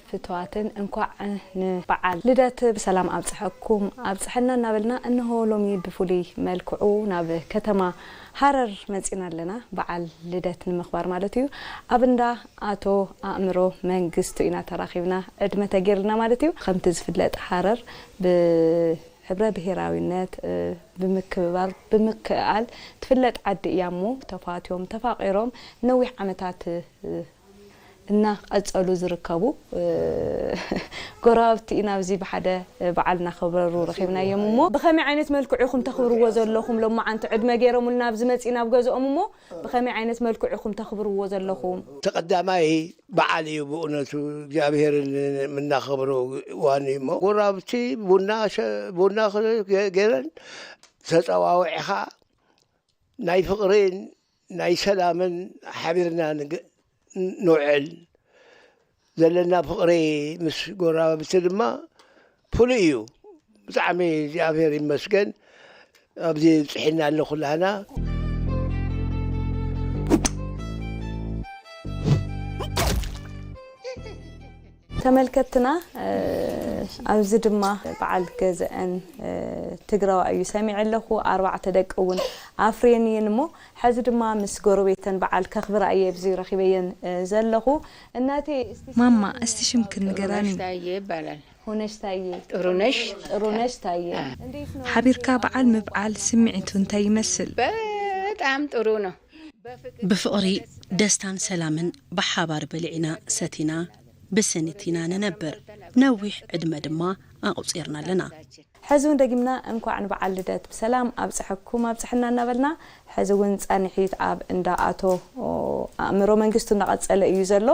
ፍትዋትን፣ እንኳዕ ንበዓል ልደት ብሰላም ኣብፀሐኩም ኣብፀሐና እናበልና፣ እንሆ ሎሚ ብፍሉይ መልክዑ ናብ ከተማ ሃረር መፂና ኣለና። በዓል ልደት ንምኽባር ማለት እዩ። ኣብ እንዳ ኣቶ ኣእምሮ መንግስቱ ኢና ተራኺብና፣ ዕድመ ተገይርልና ማለት እዩ። ከምቲ ዝፍለጥ ሃረር ብሕብረ ብሄራዊነት፣ እ፣ ብምክብባር ብምክእኣል ትፍለጥ ዓዲ እያ እሞ፣ ተፋትዮም ተፋቒሮም ነዊሕ ዓመታት፣ እ፣ እናቐጸሉ ዝርከቡ፣ እ፣ ጎረባብቲ ኢና ኣብዚ ብሓደ በዓል እናኸበሩ ረኺብናዮም እሞ፣ ብኸመይ ዓይነት መልክዑ ኢኹም ተኽብርዎ ዘለኹም? ሎማዓንቲ ዕድመ ገይሮምልና ኣብዚ መጺእና ኣብ ገዝኦም እሞ፣ ብኸመይ ዓይነት መልክዑ ኢኹም ተኽብርዎ ዘለኹም? ተቐዳማይ በዓል እዩ ብእውነቱ፣ እግዚኣብሔር እናኸብሮ እዋን እዩ እሞ፣ ጎረባብቲ ቡና ሸ-፣ ቡና ገ-፣ ገይረን ተጸዋዊዕኻ ናይ ፍቕርን ናይ ሰላምን ሓቢርና ንግ-፣ ንውዕል። ዘለና ፍቕሪ ምስ ጎረባብቲ ድማ ፍሉይ እዩ። ብጣዕሚ እግዚኣብሔር ይመስገን። ኣብዚ ብፅሒና ኣሎ ኩላህና። ተመልከትና፣ እ፣ ኣብዚ ድማ በዓል ገዝአን፣ እ፣ ትግራዋ እዩ ሰሚዐ ኣለኹ። ኣርባዕተ ደቂ እውን ኣፍርየን እየን እሞ፣ ሕዚ ድማ ምስ ጎረቤተን በዓል ከኽብራ እየ ኣብዚ ረኺበየን፣ እ፣ ዘለኹ። እናቴ፣ እስቲ ማማ፣ ስምኪ እስቲ ሽምክን ንገራኒ። ጥሩነሽ ታዬ ይባላል። ሆነሽ ታዬ። ጥሩነሽ። ጥሩነሽ ታዬ። አ። እንዴት ነው? ሓቢርካ በዓል ምብዓል ስምዒቱ እንታይ ይመስል? በጣም ጥሩ ነው። ብፍቕሪ፣ ደስታን ሰላምን ብሓባር በሊዕና ሰቲና ብስኒት ኢና ንነብር። ነዊሕ ዕድመ ድማ ኣቑጺርና ኣለና። ሕዚ እውን ደጊምና እንኳዕ ንበዓል ልደት ብሰላም ኣብፀሐኩም ኣብፀሐና እናበልና፣ ሕዚ እውን ፃንሒት ኣብ እንዳ ኣቶ ኣእምሮ መንግስቱ እናቐፀለ እዩ ዘሎ።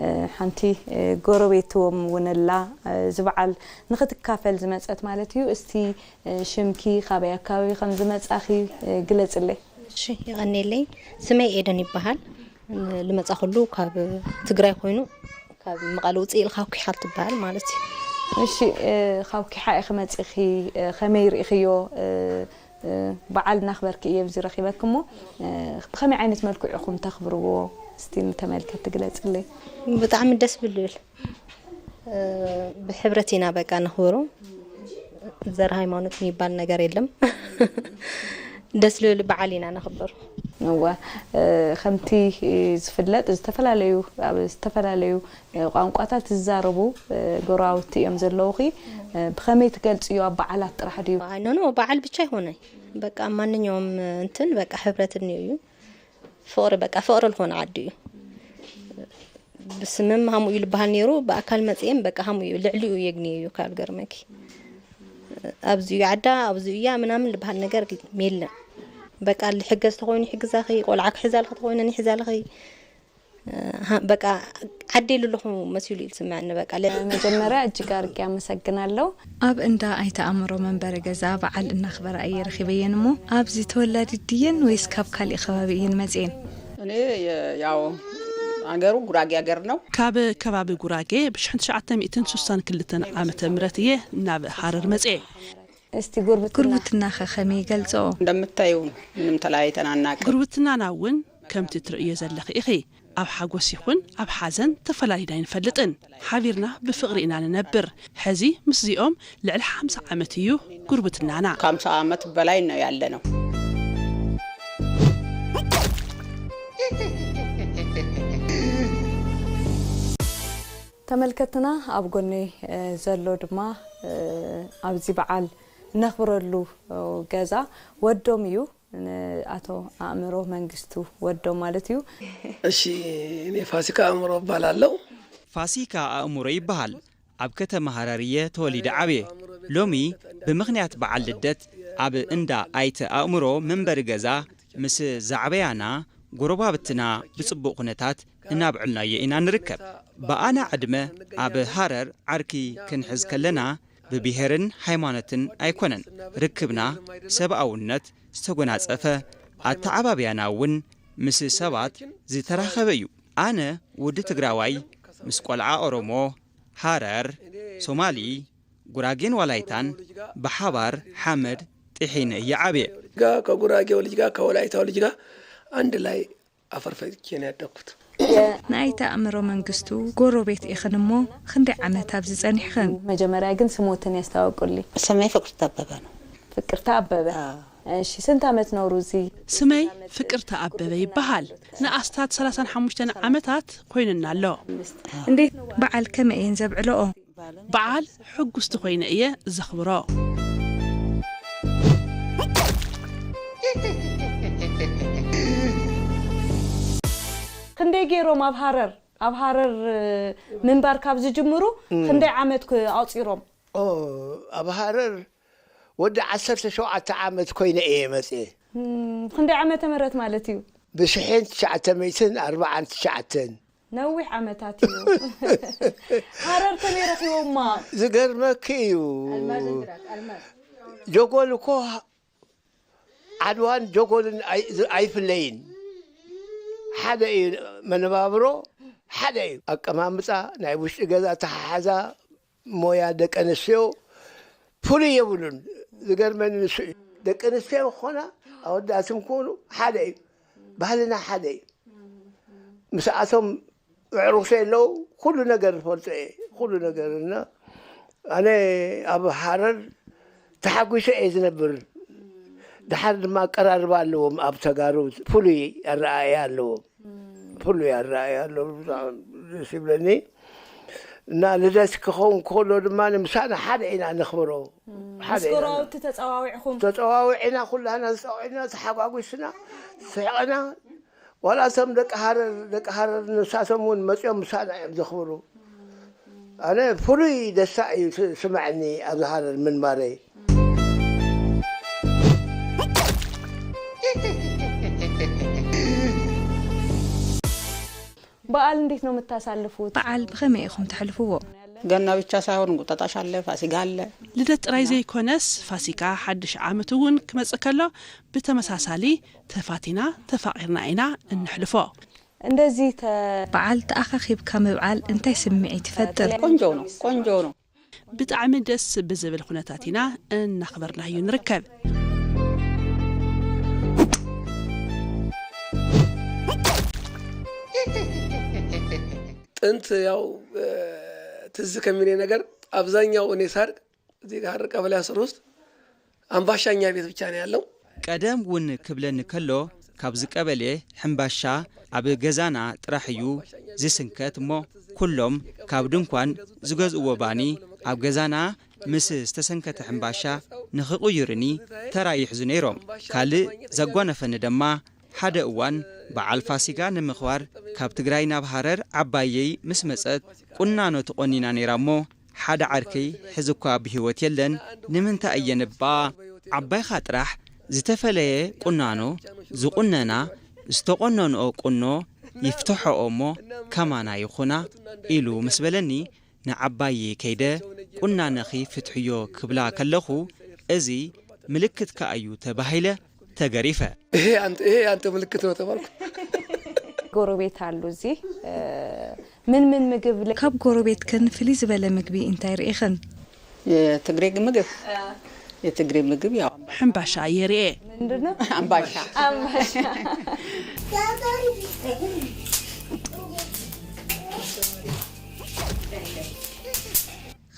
እ፣ ሓንቲ፣ እ፣ ጎረቤትዎም እውን ኣላ፣ እ፣ እዚ በዓል ንኽትካፈል ዝመፀት ማለት እዩ። እስቲ፣ እ፣ ሽምኪ፣ ካበይ ኣካባቢ ከም ዝመፃኺ፣ እ፣ ግለፅለይ። እሺ፣ የቐኔለይ። ስመይ ኤደን ይበሃል። ን-፣ ልመጻኹሉ ካብ ትግራይ ኮይኑ፣ ካብ መቐለ ውፅእ ኢልካ ኪሓ ትበሃል ማለት እዩ። እሺ፣ እ፣ ካብ ኪሓ ኢኺ መጺኺ፣ እ፣ ከመይ ርኢኽዮ? እ፣ እ፣ በዓል እናኽበርኪ እየ ኣብዚ ረኺበኪ እሞ፣ እ፣ ብኸመይ ዓይነት መልክዑ ኢኹም ተኽብርዎ? እስቲ ንተመልከትቲ ግለጽለይ። ብጣዕሚ ደስ ብልብል። እ፣ ብሕብረት ኢና በቃ ነኽብሮ። ዘር ሃይማኖት የሚባል ነገር የለም። ደስ ልብል በዓል ኢና ነኽብር። እወ፣ እ፣ ከምቲ ዝፍለጥ ዝተፈላለዩ፣ ኣብ ዝተፈላለዩ፣ እ፣ ቋንቋታት ዝዛረቡ፣ እ፣ ጎረባብቲ እዮም ዘለዉኺ። እ፣ ብኸመይ ትገልጽዮ? ኣብ በዓላት ጥራሕ ድዩ? ኣይ፣ ኖ፣ ኖ፣ በዓል ብቻ ኣይኮነይ። በቃ ማንኛውም እንትን በቃ ሕብረት እኒኦ እዩ። ፍቕሪ በቃ ፍቕሪ ዝኾነ ዓዲ እዩ። ብስምም ሃምኡ እዩ ዝበሃል ነይሩ፣ ብኣካል መፅኤም በቃ ሃምኡ እዩ፣ ልዕሊኡ የግንየዩ ካብ ገርመኪ። ኣብዚኡ ዓዳ፣ ኣብዚኡ እያ ምናምን ዝበሃል ነገር የለን። በቃ ልሕገዝ ተኾይኑ ይሕግዛኺ፣ ቆልዓ ክሕዛልኺ ተኾይነን ይሕዛልኺ። ሃ-፣ በቃ ዓደይ ኣለኹ መሲሉ እዩ ዝስምዐኒ። በቃ ለ- መጀመርያ እጅግ ኣድርጌ ኣመሰግናለሁ። ኣብ እንዳ ኣይተ ኣእምሮ መንበሪ ገዛ በዓል እናኽበራ እየ ረኺበየን እሞ፣ ኣብዚ ተወላዲት ድየን ወይስ ካብ ካሊእ ከባቢ እየን መጺኤን? እኔ የ-፣ ያው አገሩ ጉራጌ አገር ነው። ካብ ከባቢ ጉራጌ ብሽሕን ትሽዓተ ሚእትን ስሳን ክልተን ዓመተ ምህረት እየ ናብ ሃረር መጽኤ። እስቲ ጉርብትና ጉርብትናኸ ከመይ ይገልጾ? እንደምታየው ነው። ምንም ተለያይተን አናውቅም። ጉርብትናና እውን ከምቲ ትርእዮ ዘለኺ ኢኺ። ኣብ ሓጎስ ይኹን ኣብ ሓዘን ተፈላሊና ኣይንፈልጥን። ሓቢርና ብፍቕሪ ኢና ንነብር። ሕዚ ምስዚኦም ልዕሊ ሓምሳ ዓመት እዩ ጉርብትናና። ከሃምሳ ዓመት በላይ ነው ያለነው። ተመልከትና፣ ኣብ ጎነይ፣ እ፣ ዘሎ ድማ፣ እ፣ ኣብዚ በዓል እነኽብረሉ፣ እ፣ ገዛ ወዶም እዩ። ንኣቶ ኣእምሮ መንግስቱ ወዶም ማለት እዩ። እሺ፣ እኔ ፋሲካ ኣእምሮ እባላለሁ። ፋሲካ ኣእምሮ ይበሃል። ኣብ ከተማ ሃረር እየ ተወሊደ ዓብየ። ሎሚ ብምኽንያት በዓል ልደት ኣብ እንዳ ኣይተ ኣእምሮ መንበሪ ገዛ ምስ ዛዕበያና፣ ጎረባብትና ብጽቡቕ ኩነታት እናብዕልናዮ ኢና ንርከብ። ብኣና ዕድመ ኣብ ሃረር ዓርኪ ክንሕዝ ከለና፣ ብብሄርን ሃይማኖትን ኣይኮነን ርክብና፣ ሰብኣውነት ዝተጎናጸፈ ኣተዓባብያና እውን ምስ ሰባት ዝተራኸበ እዩ። ኣነ ወዲ ትግራዋይ ምስ ቆልዓ ኦሮሞ፣ ሃረር፣ ሶማሊ፣ ጉራጌን ዋላይታን ብሓባር ሓመድ ጥሒነ እየ ዓብየ። ጋር ከጉራጌው ልጅ ጋር ከወላይታው ልጅ ጋር አንድ ላይ አፈር ፈጭቼ ነው ያደግኩት። ንኣይተ ኣእምሮ መንግስቱ ጎረቤት ኢኽን እሞ ክንደይ ዓመት ኣብዚ ጸኒሕኽን? መጀመርያ ግን ስሞትን ያስተዋውቁልኝ። ስሜ ፍቅርተ አበበ ነው። ፍቅርተ አበበ። አዎ። እሺ፣ ስንት ዓመት ኖሩ እዚህ? ስመይ ፍቅርተ ኣበበ ይበሃል። ንኣስታት ሰላሳን ሓሙሽተን ዓመታት ኮይንና ኣሎ። እንዴት ነው በዓል ከመይ እየን ዘብዕለኦ? በዓል ሕጉስቲ ኮይነ እየ ዘኽብሮ። ክንደይ ገይሮም ኣብ ሃረር፣ ኣብ ሃረር ምንባር ካብ ዝጅምሩ ክንደይ ዓመት ክ-፣ ኣቑጺሮም? ኦ፣ ኣብ ሃረር ወዲ ዓሰርተ ሸውዓተ ዓመት ኮይነ እየ መጽየ። እም፣ ክንደይ ዓመተ ምህረት ማለት እዩ? ብሽሕን ትሽዓተ ሚእትን ኣርባዓን ትሽዓተን። ነዊሕ ዓመታት እዩ። ሃረር ከመይ ረኺቦማ? ዝገርመኪ እዩ። ጀጎል እኮ ዓድዋን ጀጎልን ኣይ-፣ ኣይፍለይን። ሓደ እዩ መነባብሮ፣ ሓደ እዩ ኣቀማምጣ፣ ናይ ውሽጢ ገዛ ኣተሓሕዛ፣ ሞያ ደቂ ኣንስትዮ ፍሉይ የብሉን። ዝገርመኒ ንሱ እዩ። ደቂ ኣንስትዮ ክኾና ኣወዳትን ክኾኑ ሓደ እዩ። ባህልና ሓደ እዩ። ምስኣቶም ኣዕሩኽተይ ኣለዉ፣ ኩሉ ነገር ዝፈልጦ እየ፣ ኩሉ ነገር። እና ኣነ ኣብ ሃረር ተሓጒሰ እየ ዝነብር። ደሓር ድማ ኣቀራርባ ኣለዎም፣ ኣብ ተጋሩ ፍሉይ ኣረኣእያ ኣለዎም። ፍሉይ ኣረኣእያ ኣለዎም፣ ብጣዕሚ ደስ ይብለኒ። እና ልደት ክኸውን ከሎ ድማ ንምሳና ሓደ ኢና ነኽብሮ። ሓደ ምስ ኢና። ጎረባብቲ ተጸዋዊዕኹም? ተጸዋዊዕና ኩላና ተጸዋዊዕና ተሓጓጒስና ስሕቕና። ዋላ እቶም ደቂ ሃረር፣ ደቂ ሃረር ንሳቶም እውን መጺኦም ምሳና እዮም ዘኽብሩ። ኣነ ፍሉይ ደስታ እዩ ስ-፣ ስምዐኒ ኣብዚ ሃረር ምንባረይ። በዓል እንዴት ነው የምታሳልፉት? በዓል ብኸመይ ኢኹም ተሕልፍዎ? ገና ብቻ ሳይሆን እንቁጣጣሽ አለ፣ ፋሲካ አለ። ልደት ጥራይ ዘይኮነስ ፋሲካ፣ ሓድሽ ዓመት እውን ክመጽእ ከሎ ብተመሳሳሊ ተፋቲና ተፋቒርና ኢና እንሕልፎ። እንደዚህ ተ- በዓል ተኣኻኺብካ ምብዓል እንታይ ስምዒት ይፈጥር? ቆንጆ ነው፣ ቆንጆ ነው። ብጣዕሚ ደስ ብዝብል ኩነታት ኢና እናኽበርናዮ ንርከብ። ጥንት ያው፣ እ፣ ትዝ ከሚለኝ ነገር አብዛኛው እኔ ሳድግ እዚህ ጋር ቀበሌ አስር ውስጥ አምባሻ እኛ ቤት ብቻ ነው ያለው። ቀደም እውን ክብለኒ ከሎ፣ ካብዚ ቀበሌ ሕምባሻ ኣብ ገዛና ጥራሕ እዩ ዝስንከት እሞ፣ ኩሎም ካብ ድንኳን ዝገዝእዎ ባኒ ኣብ ገዛና ምስ ዝተሰንከተ ሕምባሻ ንኽቕይሩኒ ተራ ይሕዙ ነይሮም። ካልእ ዘጓነፈኒ ድማ፣ ሓደ እዋን በዓል ፋሲጋ ንምኽባር ካብ ትግራይ ናብ ሃረር ዓባየይ ምስ መጸት፣ ቁናኖ ተቖኒና ነይራ እሞ፣ ሓደ ዓርከይ ሕዚ እኳ ብህይወት የለን። ንምንታይ እየን እባ ዓባይኻ ጥራሕ ዝተፈለየ ቁናኖ ዝቑነና? ዝተቖነንኦ ቁኖ ይፍትሐኦ እሞ ከማና ይኹና ኢሉ ምስ በለኒ፣ ንዓባየይ ከይደ ቁናነኺ ፍትሕዮ ክብላ ከለኹ፣ እዚ ምልክትካ እዩ ተባሂለ ተገሪፈ። ይሄ አንተ፣ ይሄ አንተ ምልክት ነው ተባልኩ። ጎረቤት ኣሉ እዚ፣ እ፣ ምን ምን ምግብ ለ- ካብ ጎረቤትክን ፍልይ ዝበለ ምግቢ እንታይ ርኢኽን? የትግሬ ምግብ፣ የትግሬ ምግብ ያው ሕምባሻ እየ ርኤ። ምንድን ነው? ኣምባሻ። ኣምባሻ።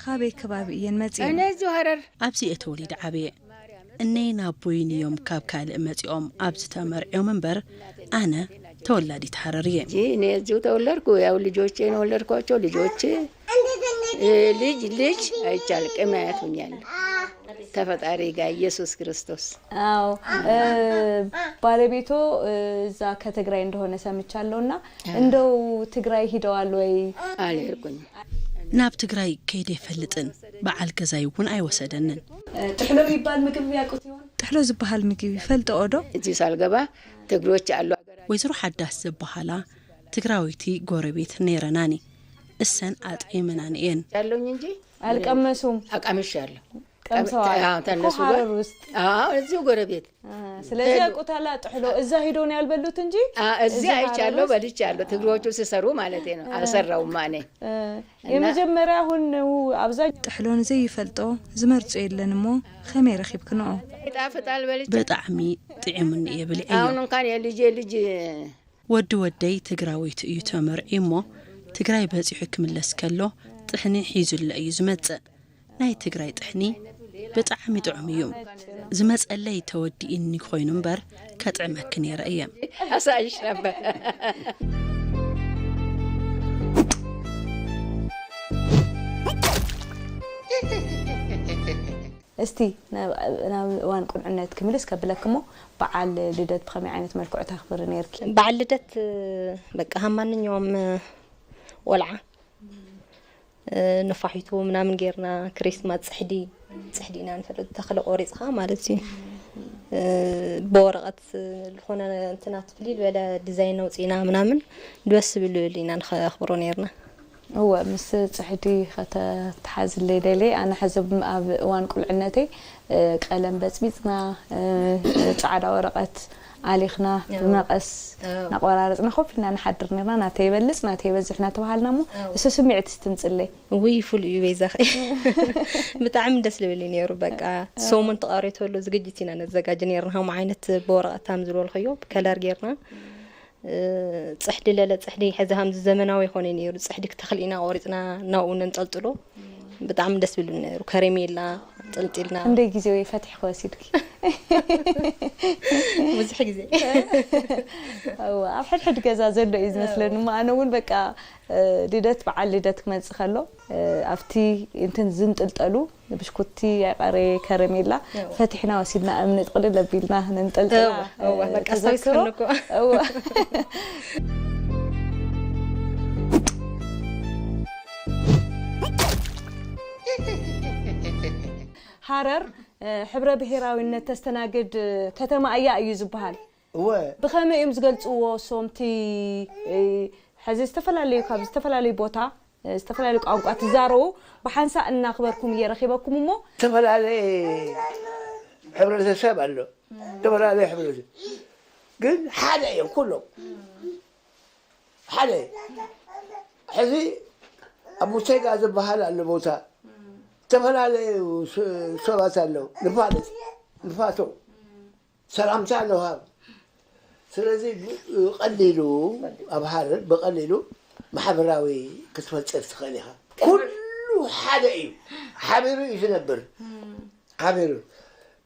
ካበይ ከባቢ እየን መጺኤን? እነ እዚሁ ሃረር። ኣብዚ እየ ተወሊደ ዓብየ። እነይን ኣቦይን እዮም ካብ ካልእ መጺኦም ኣብዚ ተመርዕዮም እምበር፣ ኣነ ተወላዲት ሃረር እየ። እንጂ እኔ እዚሁ ተወለድኩ። ያው ልጆቼን ወለድኳቸው። ልጆቼ፣ እ፣ ልጅ ልጅ አይቻል ቅማያት ሁኛለሁ። ከፈጣሪ ጋር ኢየሱስ ክርስቶስ። አዎ፣ እ፣ ባለቤቶ፣ እ፣ እዛ ከትግራይ እንደሆነ ሰምቻለሁ እና እንደው ትግራይ ሂደዋል ወይ? አልሄድኩኝም። ናብ ትግራይ ከይደ ይፈልጥን፣ በዓል ገዛይ እውን ኣይወሰደንን። እ፣ ጥሕሎ የሚባል ምግብ ያውቁት ይሆን? ጥሕሎ ዝበሃል ምግቢ ይፈልጥኦ ዶ? እዚህ ሳልገባ ትግሮች አሉ። ወይዘሮ ሓዳስ ዝበሃላ ትግራወይቲ ጎረቤት ነይረናኒ። እሰን ኣጥዒመናኒ እየን። ያለውኝ እንጂ አልቀመሱም። አቃምሻለሁ። ቀምሰዋል አዎ፣ እኮ ተነሱ ሀረር ጋር። ውስጥ። አዎ፣ እዚሁ ጎረቤት። አ፣ ስለዚህ ሄዱ። ያውቁታል ጥሕሎ። እዛ ሄዶ ነው ያልበሉት እንጂ አ፣ እዚህ እዚህ አይቻለሁ፣ ሀረር ውስጥ በልቻለሁ። ትግሮቹ ሲሰሩ ማለቴ ነው። አ። አልሰራውም እኔ። አ፣ እና የመጀመሪያ አሁን ነው አብዛኛው ጥሕሎ ንዘይፈልጦ ዝመርጾ የለን እሞ ከመይ ረኺብክንኦ? ይጣፍጣል፣ በልቼ። ብጣዕሚ ጥዒሙኒ እየ ብልዐዮ። አሁን እንኳን የልጄ ልጅ ወዲ ወደይ ትግራወይቲ እዩ ተመርዕዩ እሞ ትግራይ በፂሑ ክምለስ ከሎ ጥሕኒ ሒዙለ እዩ ዝመፅእ። ናይ ትግራይ ጥሕኒ ብጣዕሚ ጥዑም እዩ። ዝመፀለይ ተወዲእኒ ኮይኑ እምበር ከጥዕመኪ ነይረ እየ። ኣሳይሽ ነበር። እስቲ ናብ እዋን ቁልዕነት ክምልስ ከብለኪ እሞ በዓል ልደት ብኸመይ ዓይነት መልክዑ ተኽብሪ ነይርኪ? በዓል ልደት በቃ ከም ማንኛውም ቆልዓ ነፋሒቶ ምናምን ጌርና ክሪስማስ ፅሕዲ ፅሕዲ ኢና ንፈልጥ ተኽሊ ቆሪፅኻ ማለት እዩ። ብወረቐት ዝኾነ እንትናት ፍልይ ዝበለ ዲዛይን ኣውፂእና ምናምን ደስ ዝብል ኢና ንኸኽብሮ ነይርና። እወ ምስ ፅሕዲ ከተተሓዝለይ ደልየ ኣነ ሕዚ ኣብ እዋን ቁልዕነተይ ቀለም በፅቢፅና ፃዕዳ ወረቐት ኣሊኽና ብመቐስ ናቆራረፅና ኮፍ ኢልና ንሓድር ነርና ናተይ ይበልፅ ናተይ ይበዝሕ እናተባሃልና እሞ እሱ ስምዒት ስትምፅለይ ውይ ፍሉይ እዩ ቤዛኸ ብጣዕሚ ደስ ልብል እዩ ነይሩ በቃ ሰሙን ተቐሪተሉ ዝግጅት ኢና ነዘጋጅ ነርና ከምኡ ዓይነት ብወረቐት ታም ዝበልኸዮ ብከለር ጌርና ፅሕዲ ለለ ፅሕዲ ሕዚ ከምዚ ዘመናዊ ይኮነ ነይሩ ፅሕዲ ክተኽል ኢና ቆሪፅና ናብኡ ነንጠልጥሎ ብጣዕሚ ደስ ዝብል ነይሩ ከረሜላ ጠልጢልና እንደይ ግዜ ወይ ፈትሒ ክወሲድኪ ብዙሕ ግዜ ኣብ ሕድሕድ ገዛ ዘሎ እዩ ዝመስለኒ እሞ ኣነ እውን በቃ ልደት በዓል ልደት ክመፅእ ከሎ ኣብቲ እንትን ዝንጥልጠሉ ብሽኩቲ ያቀረ ከረሜላ ፈቲሕና ወሲድና እምኒ ጥቅልል ኣቢልና ነንጠልጥላ በቃ ኣስታዊስክኒ እኮ እወ ሃረር ሕብረ ብሄራዊነት ተስተናግድ ከተማ እያ እዩ ዝበሃል እወ ብኸመይ እዮም ዝገልፅዎ እሶምቲ ሕዚ ዝተፈላለዩ ካብ ዝተፈላለዩ ቦታ ዝተፈላለዩ ቋንቋ ትዛረቡ ብሓንሳእ እናኽበርኩም እየ ረኺበኩም እሞ ዝተፈላለየ ሕብረተሰብ ኣሎ ዝተፈላለየ ሕብረተሰብ ግን ሓደ እዮም ኩሎም ሓደ ሕዚ ኣብ ሙሴጋ ዝበሃል ኣሎ ቦታ ዝተፈላለዩ ሰባት ኣለዉ ንፋለጥ ንፋቶ ሰላምታ ንውሃብ ስለዚ ብቐሊሉ ኣብ ሃረር ብቐሊሉ ማሕበራዊ ክትፈጥር ትኽእል ኢኻ ኩሉ ሓደ እዩ ሓቢሩ እዩ ዝነብር ሓቢሩ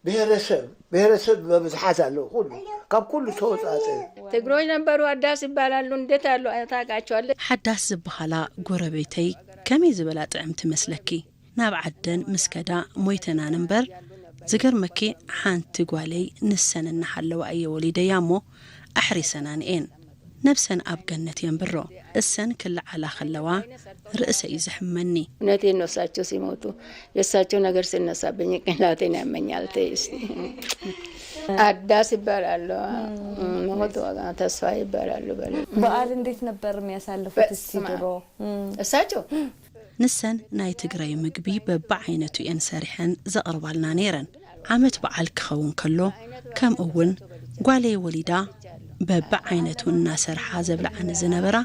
ብሄረሰብ ብሄረሰብ በብዝሓት ኣለዉ ኩሉ ካብ ኩሉ ተወፃፀ ትግሮች ነበሩ አዳስ ይባላሉ። እንዴት አሉ ታውቃቸዋለህ? ሓዳስ ዝበሃላ ጎረቤተይ ከመይ ዝበላ ጥዕምቲ መስለኪ ናብ ዓደን ምስ ከዳ ሞይተናን እምበር ዝገርመኪ ሓንቲ ጓለይ ንሰን እናሃለዋ እየ ወሊደያ እሞ ኣሕሪሰናን እየን ነብሰን ኣብ ገነት የንብሮ እሰን ክለዓላ ከለዋ ርእሰ እዩ ዘሕመኒ። እውነቴን ነው። እሳቸው ሲሞቱ የእሳቸው ነገር ሲነሳብኝ ጭንቅላቴን ያመኛል። ተይ እስቲ አዳስ ይባላሉ። ሞት ዋጋ ተስፋ ይባላሉ። በል በዓል እንዴት ነበር የሚያሳልፉት? እስቲ ድሮ እሳቸው ንሰን ናይ ትግራይ ምግቢ በብዓይነቱ እየን ሰሪሐን ዘቕርባልና ነይረን። ዓመት በዓል ክኸውን ከሎ ከምኡ እውን ጓለይ ወሊዳ በብዓይነቱ እናሰርሓ ዘብልዓኒ ዝነበራ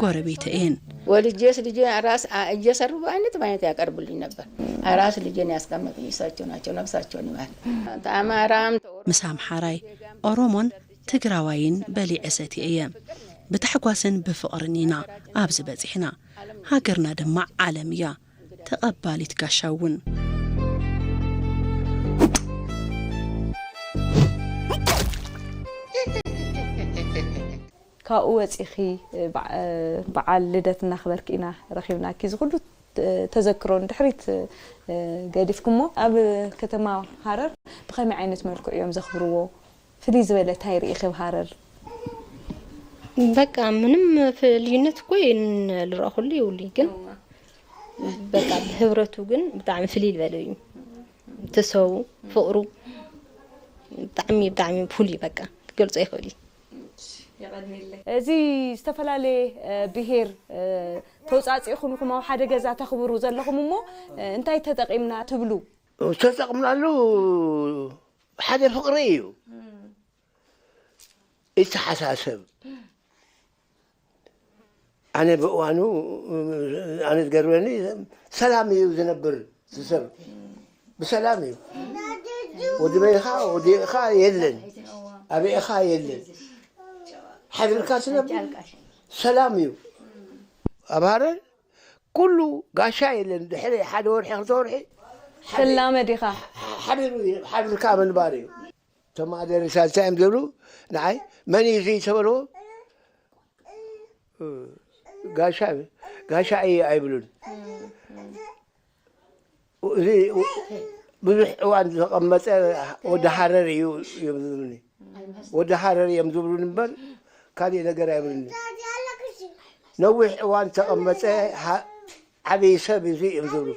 ጎረቤተ እየን። ወልጄስ ልጄ ራስ እየሰሩ በአይነት በአይነት ያቀርቡልኝ ነበር። አራስ ልጄን ያስቀመጡኝ እሳቸው ናቸው። ነፍሳቸውን ይማር። አማራም ምስ ኣምሓራይ ኦሮሞን ትግራዋይን በሊዐ ሰትየ እየ። ብታሕጓስን ብፍቕርን ኢና ኣብዚ በፂሕና። ሃገርና ድማ ዓለም እያ ተቐባሊት ጋሻ እውን። ካብኡ ወፂኺ በዓል ልደት እናኽበርኪ ኢና ረኺብናኪ እዚ ኩሉ ተዘክሮ ንድሕሪት ገዲፍኩሞ ኣብ ከተማ ሃረር ብኸመይ ዓይነት መልክዑ እዮም ዘኽብርዎ ፍልይ ዝበለ እንታይ ርኢኺ ኣብ ሃረር በቃ ምንም ልዩነት እኮ ልረእኩሉ ይውሉ ግን በቃ ብህብረቱ ግን ብጣዕሚ ፍልይ ዝበለ እዩ ተሰቡ ፍቅሩ ብጣዕሚ ብጣዕሚ ፍሉይ በቃ ክገልፆ ይኽእል እዩ እዚ ዝተፈላለየ ብሄር ተውፃፂእኹም ኢኹም ኣብ ሓደ ገዛ ተኽብሩ ዘለኹም እሞ እንታይ ተጠቂምና ትብሉ ተጠቅምናሉ ሓደ ፍቅሪ እዩ ይተሓሳሰብ ኣነ ብእዋኑ ኣነ ዝገርበኒ ሰላም እዩ ዝነብር ዝሰብ ብሰላም እዩ ወዲ በይኻ ወዲእኻ የለን ኣበኤኻ የለን ሓቢርካ ትነብር ሰላም እዩ። ኣብ ሃረር ኩሉ ጋሻ የለን። ድሕሪ ሓደ ወርሒ ክልተ ወርሒ ትላመድ ኢኻ። ሓቢርካ ምንባር እዩ። ተማደርሳ እንታይ እዮም ዝብሉ ንዓይ መን እዩ እዚ ተበልዎ ጋሻ ጋሻ እየ ኣይብሉን። እዚ ብዙሕ እዋን ዝተቐመጠ ወዲ ሃረር እዩ እዮም ዝብሉኒ። ወዲ ሃረር እዮም ዝብሉኒ እምበር ካሊእ ነገር ኣይብሉኒ። ነዊሕ እዋን ዝተቐመጠ ዓብዪ ሰብ እዚ እዮም ዝብሉ።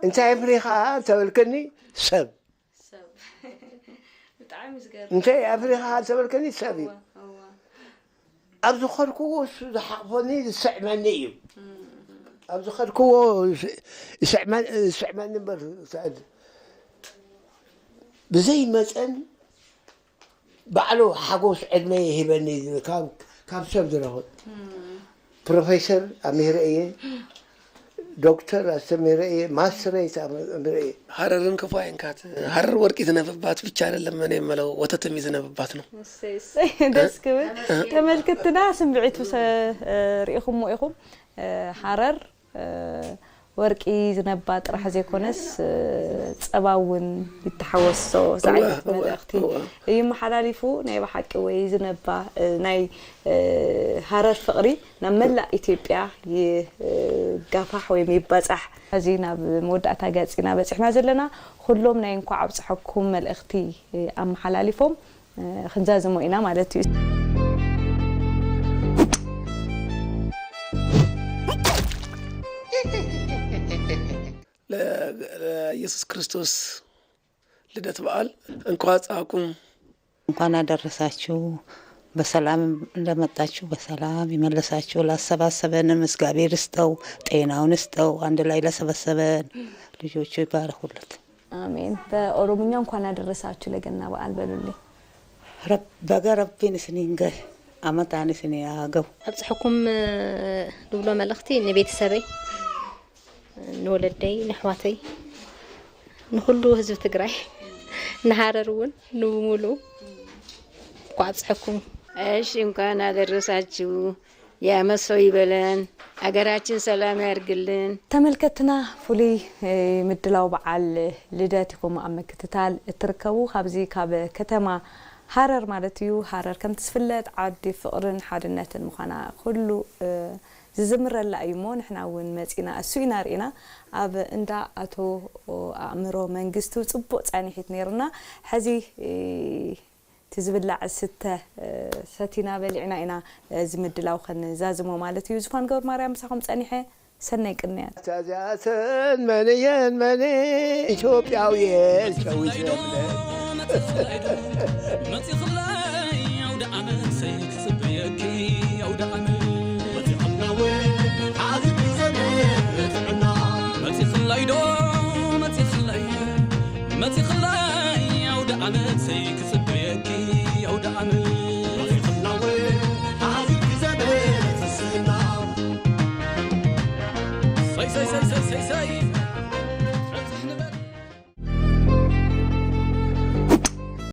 እንታይ ኣፍሪኻ እንተበልክኒ ሰብ እንታይ ኣፍሪኻ እንተበልክኒ ሰብ እዩ። ኣብ ዝኸድክዎ እሱ ዝሓቕፈኒ ዝስዕመኒ እዩ። ኣብ ዝኸድክዎ ዝስዕመኒ እምበር ስዕድ ብዘይ መጠን ባዕሉ ሓጎስ ዕድመ ይህበኒ ካብ ሰብ ዝረኽብ ፕሮፌሰር ኣምሂረ እየ፣ ዶክተር ኣስተምሂረ እየ፣ ማስትሬት ኣምሂረ እየ። ሃረርን ክፉ ኣይንካት፣ ሃረር ወርቂ ዝነብባት ብቻ አይደለም እኔ የምለው ወተትም ዝነብባት ነው። እሰይ እሰይ ደስ ክብል። ተመልክትና ስምዒቱ ሪኢኹሞ ኢኹም። ሃረር ወርቂ ዝነባ ጥራሕ ዘይኮነስ ጸባ እውን ይተሓወሶ ዝዓይነት መልእኽቲ ይመሓላሊፉ። ናይ ብሓቂ ወይ ዝነባ ናይ ሃረር ፍቕሪ ናብ መላእ ኢትዮጵያ ይጋፋሕ ወይ ይባጻሕ። ሕዚ ናብ መወዳእታ ገጽ ኢና በጺሕና ዘለና። ኩሎም ናይ እንኳዕ ኣብጽሐኩም መልእኽቲ ኣመሓላሊፎም ክንዛዝሞ ኢና ማለት እዩ። ለኢየሱስ ክርስቶስ ልደት በዓል እንኳ ጻኩም እንኳን አደረሳችሁ። በሰላም እንደመጣችሁ በሰላም ይመለሳችሁ። ላሰባሰበንም እግዚአብሔር ይስጠው፣ ጤናውን ይስጠው። አንድ ላይ ለሰበሰበን ልጆቹ ይባረኩለት። አሜን። በኦሮምኛ እንኳን አደረሳችሁ ለገና በዓል በሉልኝ። በገ ረቢን እስኒን ገህ አመታን እስኒ ያገው። ኣብፅሐኩም ንብሎ መልእኽቲ ንቤተሰበይ፣ ንወለደይ፣ ንኣሕዋተይ፣ ንኹሉ ህዝቢ ትግራይ፣ ንሃረር እውን ንብሙሉ እንኳዕ ኣብፅሐኩም። እሺ እንኳን ኣደረሳችሁ። የዓመት ሰው ይበለን። ሃገራችን ሰላም ያርግልን። ተመልከትና ፍሉይ ምድላው በዓል ልደት ኢኹም ኣብ ምክትታል እትርከቡ። ካብዚ ካብ ከተማ ሃረር ማለት እዩ። ሃረር ከምቲ ዝፍለጥ ዓዲ ፍቕርን ሓድነትን ምዃና ኩሉ ዝዝምረላ እዩ እሞ ንሕና እውን መፂና እሱ ኢና ርኢና። ኣብ እንዳ ኣቶ ኣእምሮ መንግስቱ ፅቡቕ ፃኒሒት ነይሩና። ሕዚ እቲ ዝብላዕ ዝስተ ሰቲና በሊዕና ኢና እዚ ምድላው ከንዛዝሞ ማለት እዩ። ዝፋን ገብረ ማርያም ምሳኹም ፀኒሐ። ሰናይ ቅንያት። እዚኣተን መን እየን መን ኢትዮጵያውየን ሸዊት የብለን።